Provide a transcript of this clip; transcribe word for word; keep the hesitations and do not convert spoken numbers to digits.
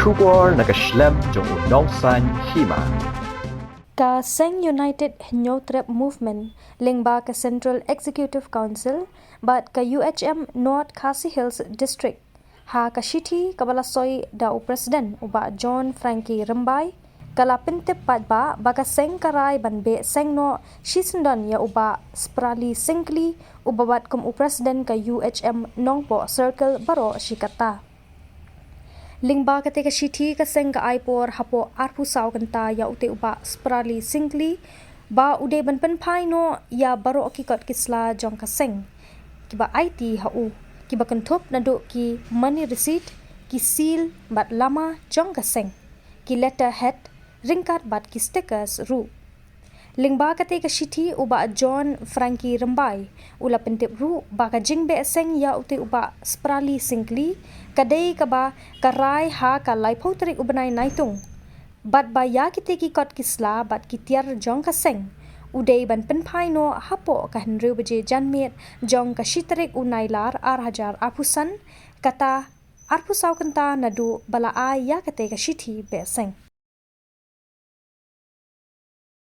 Khubor na ka shlem jong u nongsan hima. Ka Seng United Hynñiewtrep Movement lyngba ka Central Executive Council bad ka U H M North Khasi Hills District, ha ka shithi kaba la soi da u President u Bah John Frankie Rymbai, ka la pyntip paidbah ba ka seng ka rai ban beh seng noh shisyndon ïa u Bah Sprali Syngkli, uba wad kum u President ka U H M Nongpoh Circle baroh shi katta. Lyngba kata ka shithi, ka seng ka ai por hapoh arphew saw kynta ïa utei u Bah Sprali Syngkli ba u dei ban pynphai noh ïa baroh ki kot ki sla jong ka seng kiba aiti ha u, kiba kynthup naduh ki money receipt, ki seal bad lama jong ka seng, ki letterhead, ryngkat bad ki stickers ruh. Lyngba kata ka shithi, u Bah John Frankie Rymbai u la pyntip ruh ba ka jingbeh seng ïa utei u Bah Sprali Syngkli ka dei kaba ka rai ha ka laiphew tarik u bnai Naitung, bad ba ïa kitei ki kot ki sla bad ki tiar jong ka seng u dei ban pynphai noh hapoh ka hynriew baje janmiet jong ka shi tarik u Nailar ar hajar arphew san, kata arphew saw kynta naduh ba la ai ïa kata ka shithi beh seng.